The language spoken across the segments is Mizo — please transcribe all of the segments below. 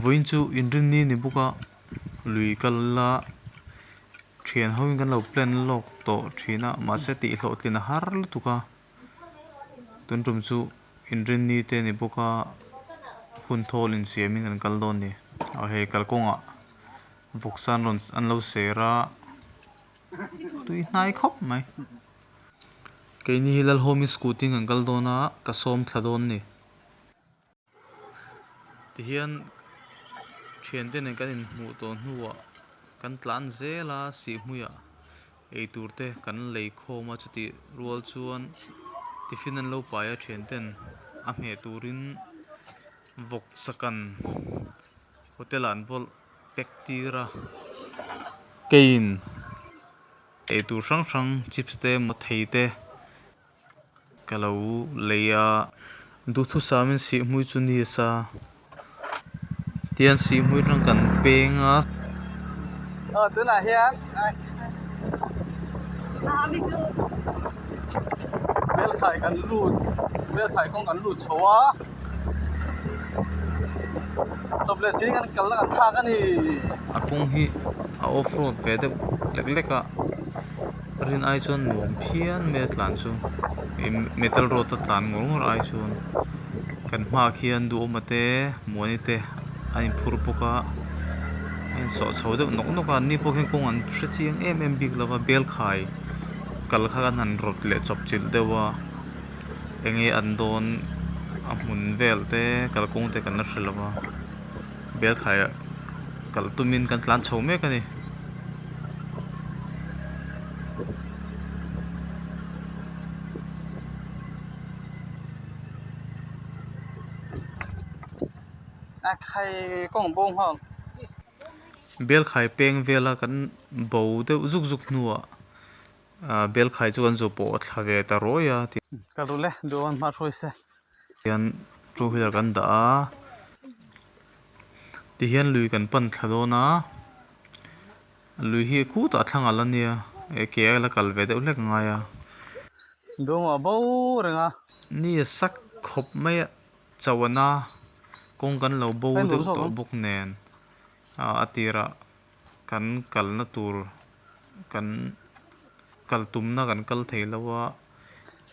Vawiin chu inrinni ni bawk a lui kal la thian ho in kan lo plan lawk tawh thin a mahse tih hlawhtlin a har lutuk a tun tum chu inrinni te ni bawk a hun thawl insiam in kan kal dawn a ni aw hei kalkawngah vawksa an rawn an lo ser a tui hnai khawp mai. Keini hi Lalhawmi scooty in kan kal dawn a ka sawm thla dawn a ni. Tihian thiante nen kan inhmuh tawh hnuah kan tlan zel a sihhmuiah eitur te kan lei khawm a chutih rual chuan tiffin an lo pai a thianten a hmeh turin vawksakan hotel ah an vawlh pack tir a keiin eitur hrang hrang chips te mathei te. Ka lo lei a, duhthusam in sihhmui chu ni a sa. Tihian sihhmui atang kan peng a. Aw tunah hian Belkhai kan lut Belkhai kawng kan lut chho a chawp leh chilin kan kalna kan thlak a ni. A kawng hi a off road ve deuh lek lek a. Rin ai chuan nuam phian mai a tlan chu ih metal road a tlan ngawr ngawr ai chuan kan hmaah khian duhawma te muani te an inphur bawk a a insawh chho deuh nawk nawk a anni pawh khian kawng an hre chiang em em bik lo va bel khai kal kha an han rawt leh chawp chilh deuh a eng nge an dawn a hmun vel te kalkawng te kan la hre lo va. Bel khai ah kal tumin kan tlan chho mek a ni. Bel khai peng vela kan bo deuh zuk zuk hnuah ah bel khai chu kan zu pawh a thla ve ta rawi a. Hian two wheeler kan dah a tihian lui kan pan thla dawn a lui hi khutah a thlang alh a nia eh ke a la kal ve deuh hlek a ngai a. Dawngah bo reng a. Ni a sak khawp mai a chauhna kawng kan lo bo deuh tawh bawk nen a tirah kan kalna tur kan kal tumna kan kal thei lo a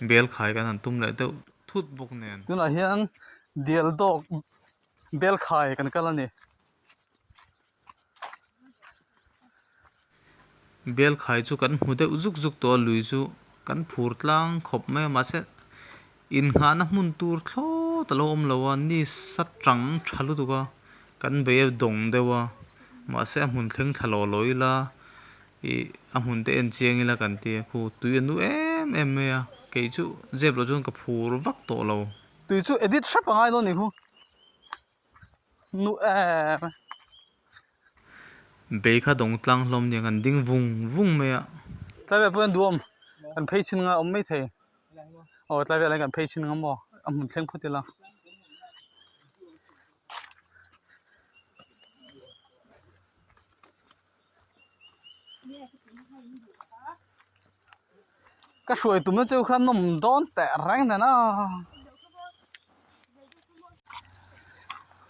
bel khai kan han tum leh deuh thut bawk nen. Tunah hian dial dawk bel khai kan kal a ni. Bel khai chu kan hmu deuh zuk zuk tawh a lui chu kan phur tlang khawp mai a mahse inngahna hmun tur thlawt a lo awm lo a ni sa tang tha lutuk a kan bei a dawng deuh a mahse a hmun thleng thla lawh lawh ila Ih a hmun te en chiang ila kan ti a khu tui a nu em em mai a kei chu zep loh chuan ka phur vak tawh lo. Tui chu edit hrep a ngai dawn ni khu nu em. Bei kha dawng tlang hlawm nia kan ding vung vung mai a. Tlai vel pawh hian duhawm kan phei chhin nga awm mai thei aw tlai velah hian kan phei chhin nga maw a hmun thleng phawt ila. Ka hruai tumna chu kha nawm dawn teh reng nen a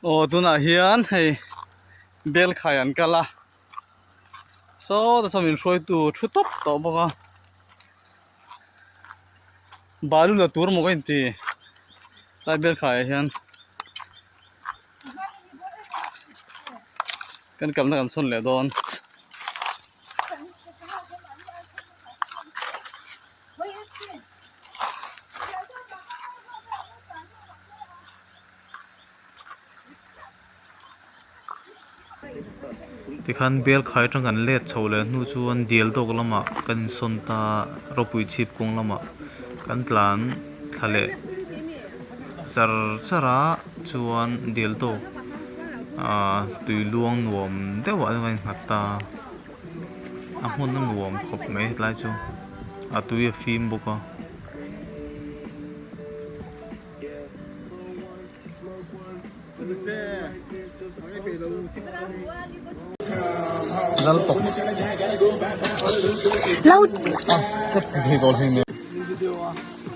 aw tunah hian hei bel khai an kal a saw te saw min hruaitu thu tawp tawh bawk a balu la tur maw ka inti tlai bel khaiah hian. Kan kalna kan sawn leh dawn. Tikhan bel khai atang kan let chho leh hnu chuan dial tawk lamah kan insawn ta ropui chhip kawng lamah kan tlan thla leh char char a chuan dial tawk ahh tui luang nuam deuh ah chuan kan innghat ta a hmun a nuam khawp mai hetlai chu a tui a fim bawk a.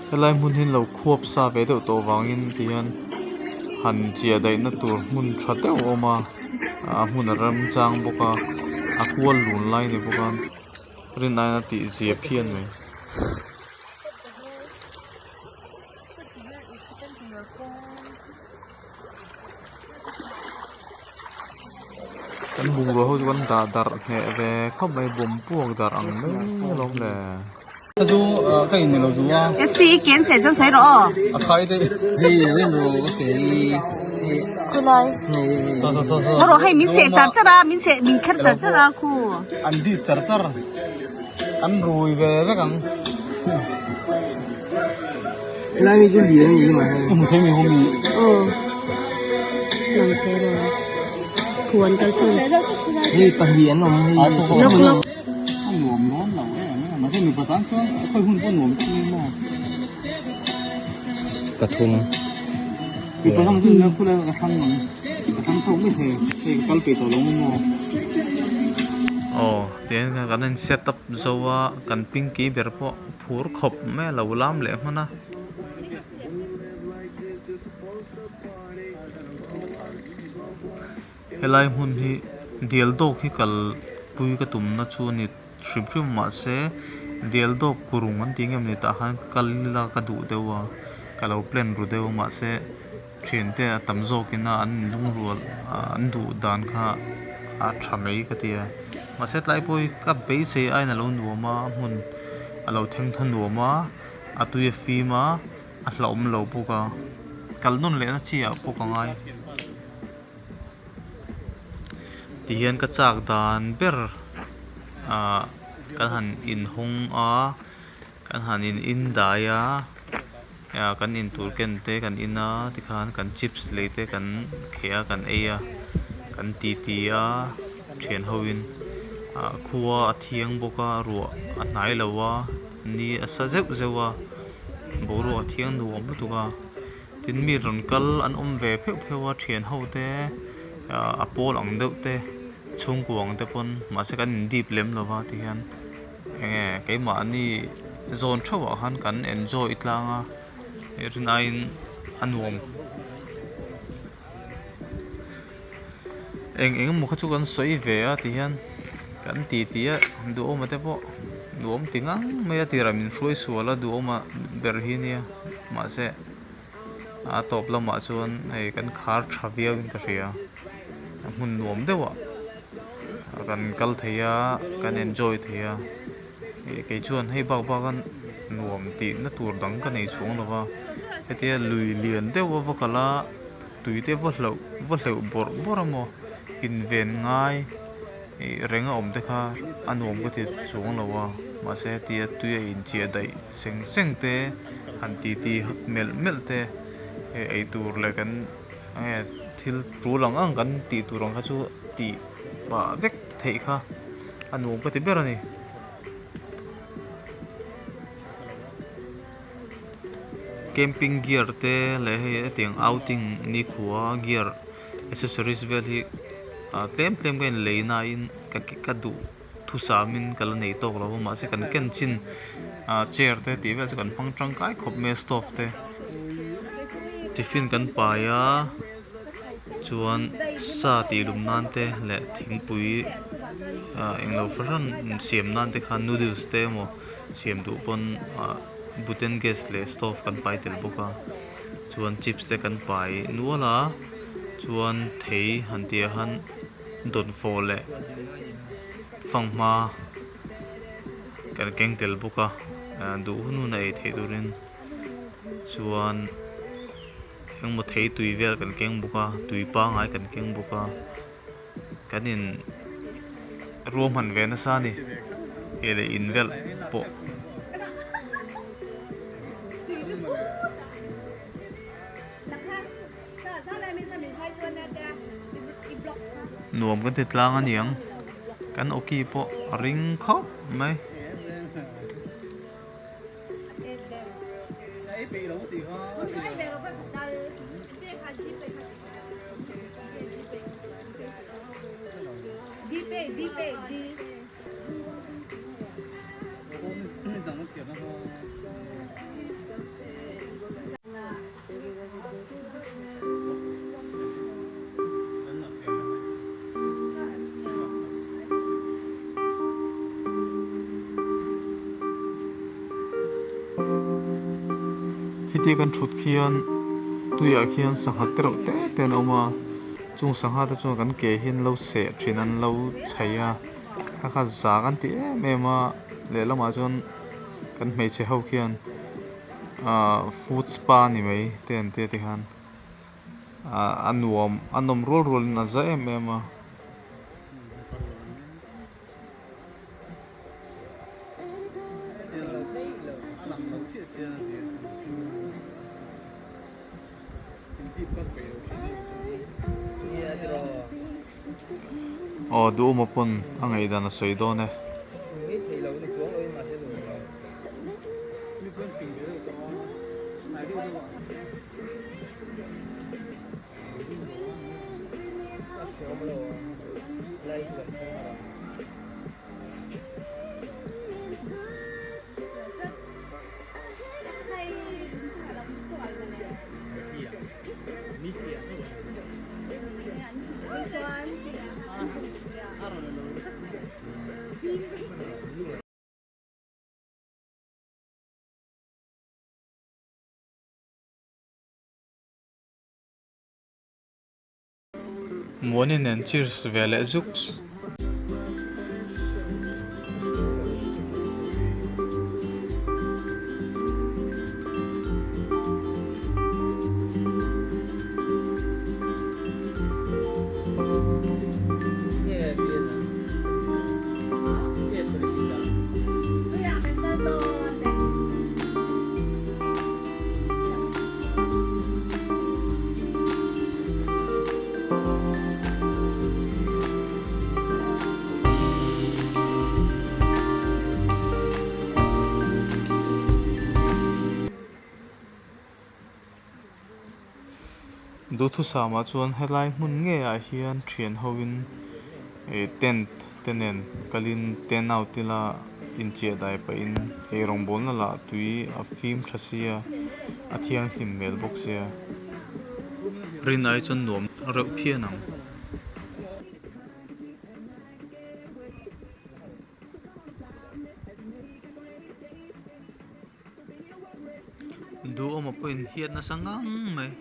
Helai hmun hi lo khuap sa ve deuh tawh vangin ti hian. Han chiah daihna tur hmun tha deuh a awm a a hmun a remchang bawk a a kual lun lai ni bawk a rin aiin a tih zia phian mai. Kan bungrua ho chu kan dah darh hneh ve khawp mai bawm puak darh ang mai alawm le. Aw tiang hian kan in set up zo a kan pinky ber pawh phur khawp mai a lo lam leh hman a. Helai hmun hi dial dawk hi kal pui ka tumna chu a ni hrim hrim mahse dial dawk kurung an tih nge maw ni tah khan kal ila ka duh deuh a ka lo plan ru deuh a mahse thiante a tam zawk ina an lungrual an duh dan kha a tha mai ka ti a mahse tlai pawh hi ka beisei aiin a lo nuam a hmun a lo thengthaw nuam a a tui a fim a a hlauhawm lo bawk a kal nawn lehna chi ah pawh ka ngai. Tihian ka chak dan ber ah kan han inhawng a kan han in in dai a ah kan intur ken te kan in a tikhan kan chips lei te kan kheh a kan ei a kan titi a thian ho in ah khua a thiang bawk a ruah a hnai lo a ni a sa zeuh zeuh a boruak a thiang nuam lutuk a. Tin mi rawn kal an awm ve pheuh pheuh a thian ho te ah a pawl ang deuh te chhungkua ang te pawn mahse kan in dip lem lo va tihian eng nge keimahni zawn theuh ah khan kan enjoy tlang a rin aiin a nuam. Eng eng emaw kha chu kan sawi ve a tihian kan ti ti a duhawma te pawh duhawm ti ngang mai a tirah min hruai sual a duhawma ber hi nia mahse a tawp lamah chuan hei kan khar tha viau in ka hria a hmun nuam deuh ah kan kal thei a kan enjoy thei a kei chuan hei bak bak a nuam tih na tur dang ka nei chhuang lo va hetia lui lian deuh a va kal a. Tui te va hlauh va hleuh bawrh bawrh a maw inven ngai ih reng a awm te kha a nuam ka ti chuang lo a mahse tia tui a inchiah daih seng seng te han ti ti melh melh te eh eitur leh kan enge thil tul ang ang kan tih tur ang kha chu tih pah vek theih kha a nuam ka ti ber a ni. Camping gear te leh hei hetiang outing nikhua gear accessories vel hi ah tlem tlem ka in lei nain ka ka duh thusam in ka la nei tawk lo a mahse kan ken chin ah chair te tih vel chu kan hmang tangkai khawp mai a stove te tiffin kan pai a chuan sa tih lum nan te leh thingpui ah englo fahran siam nan te khan noodles te emaw siam duh pawn ah butane gas leh stove kan pai tel bawk a chuan chips te kan pai nual a chuan thei han tih ah khan dawnfawh leh fanghma kan keng tel bawk a duh hun hun a ei theih turin chuan engmaw thei tui vel kan keng bawk a tui pangngai kan keng bawk a. Kan in ruahman ve nasa a ni hei leh in velh pawh. Nuam kan ti tlang a niang kan awki pawh a ring khawp mai. Khitia kan thut khian tuiah khian sangha te reuh te te an awm a, chung sangha te chuan kan ke hi an lo seh thin an lo chhaih a, kha kha za kan ti em em a, lehlamah chuan kan hmeichhe ho khian ahh foot spa ni mai te an tia tikhan ahh a nuam a nawm rual rual in a za em em a. Aw duhawma pawn a ngaihdan a sawi dawn e. Muani nen cheers ve leh zuks. Duhthusam ah chuan helai hmun ngei ah hian thian ho in ih tent te nen kalin tent out ila inchiah dai pahin eirawngbawlna lah tui a fim tha sia a thianghlim hmel bawk sia. Rin ai chuan nuam reuh phian ang. Duhawma pawhin hiat nasa ngang mai.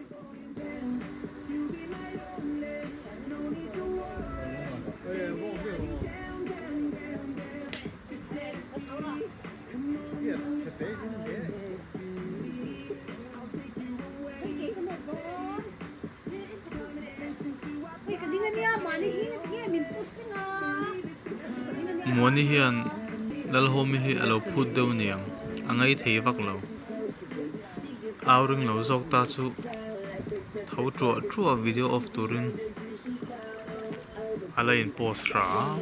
Muani hian Lalhawmi hi a lo phut deuh niang, a ngei thei vak lo. Au ring lo zawk ta chu tho tuah tuah video off turin a la in post hram.